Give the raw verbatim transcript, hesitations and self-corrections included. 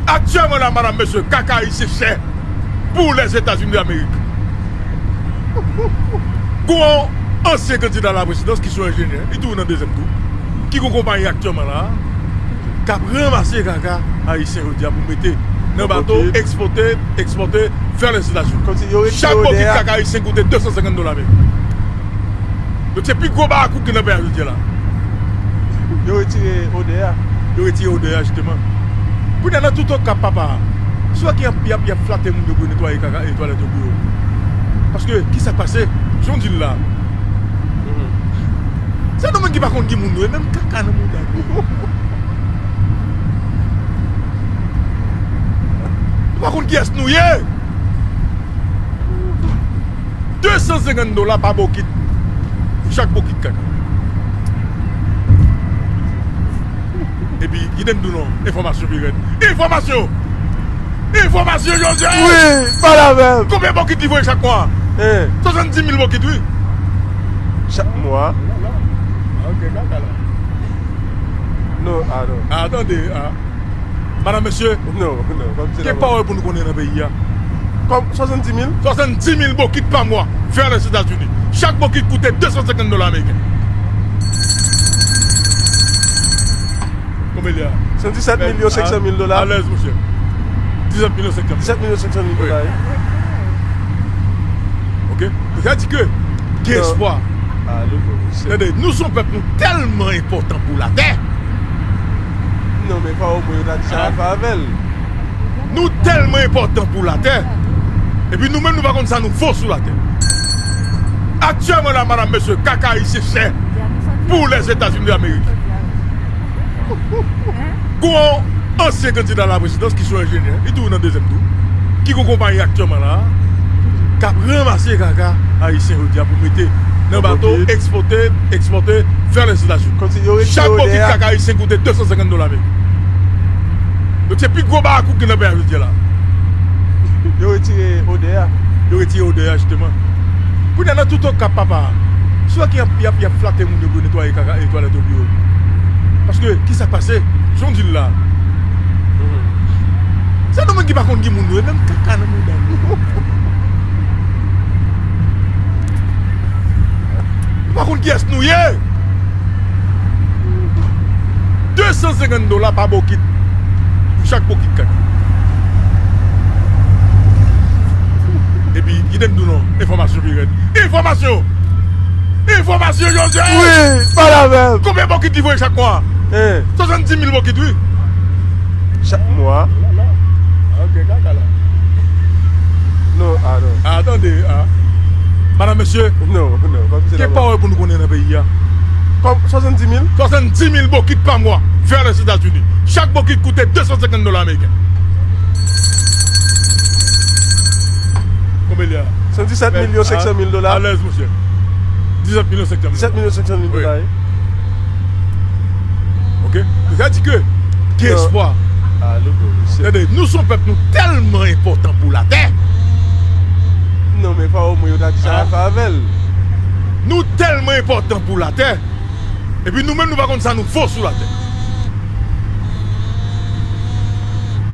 Aktyèlman la, madanm, mesye, kaka ayisyen chè pou Lèzetazini Damerik. Gon ansyen kandida laprezidans ki se yon enjenyè, li toujou nan dezyèm tou, ki gon konpayi aktyèlman la, k ap ranmase kaka ayisyen jodi a pou mete nan bato, ekspòte, ekspòte, fè Lèzetazini. Chak bokit kaka ayisyen koute de san senkant dola ameriken. Donk se pi gwo barakout ki nan peyi a jodi a la. Yo retire odè a. Yo retire odè a, jisteman. Kounye a, nan tout Okap, papa, si w wè ki ap, y ap, y ap flate moun yo pou yo netwaye kaka e twalèt yo pou yo. Paske, ki sa k pase? Jan w di l la. Se nou menm ki pa konn ki moun nou ye, menm kaka nan mouda nou. Nou pa konn kiyès nou ye. De san senkant dola pa bokit. Pou chak bokit kaka. Epi, kite m di w non, enfòmasyon pi rèd. Enfòmasyon! Enfòmasyon, Joseph! Wi, pale avè m! Konbyen bokit li voye chak mwa? Hein? Swasanndis mil bokit, wi. Chak mwa? Ok, kaka la. Non, ah non. Ah, tande, ah. Madanm, mesye, non, non, gen pawòl pou nou konnen nan peyi a. Kòm swasanndis mil? Swasanndis mil bokit pa mwa, fè Lèzetazini. Chak bokit koute de san senkant dola ameriken. Konbyen li a? Se disèt milyon senk san mil dola. Alèz, monchè. Disèt milyon senk san mil. Disèt milyon senk san mil dola, wi. Ok? Sa di ke gen espwa. Tande, nou se yon pèp, nou tèlman enpòtan pou latè. Non, men pa omwen yo ta di sa, a fè avè l. Nou tèlman enpòtan pou latè. Epi nou menm, nou pa konn sa nou vo sou latè. Aktyèlman la, madanm, mesye, kaka ayisyen chè pou Lèzetazini Damerik. Gon ansyen kandida laprezidans ki se yon enjenyè, li toujou nan dezyèm tou, ki gon konpayi aktyèlman la, k ap ranmase kaka ayisyen jodi a pou mete nan bato, ekspòte, ekspòte, fè Lèzetazini. Chak bokit kaka ayisyen koute de san senkant dola ameriken. Donk se pi gwo barakout ki nan peyi a jodi a la. Yo retire odè a. Yo retire odè a, jisteman. Kounye a, nan tout Okap, papa, si w wè ki ap, y ap, y ap flate moun yo pou yo netwaye kaka e twalèt yo pou yo. Paske, ki sa k pase? Jan w di l la. Se nou menm ki pa konn ki moun nou ye, menm kaka nan mouda nou. Nou pa konn kiyès nou ye. De san senkant dola pa bokit. Pou chak bokit kaka. Epi, kite m di w non, enfòmasyon pi rèd. Enfòmasyon! Enfòmasyon, Joseph! Wi, pale avè m! Konbyen bokit li voye chak mwa? Hein? Swasanndis mil bokit, wi. Chak mwa? Ok, kaka la. Non, ah non. Ah, tande, ah. Madanm, mesye, non, non, gen pawòl pou nou konnen nan peyi a. Kòm swasanndis mil? Swasanndis mil bokit pa mwa, fè Lèzetazini. Chak bokit koute de san senkant dola ameriken. Konbyen li a? Se disèt milyon senk san mil dola. Alèz, monchè. Disèt milyon senk san mil. Disèt milyon senk san mil dola, wi. Ok? Sa di ke gen espwa. Tande, nou se yon pèp, nou tèlman enpòtan pou latè. Non, men pa omwen yo ta di sa, a fè avè l. Nou tèlman enpòtan pou latè. Epi nou menm, nou pa konn sa nou vo sou latè.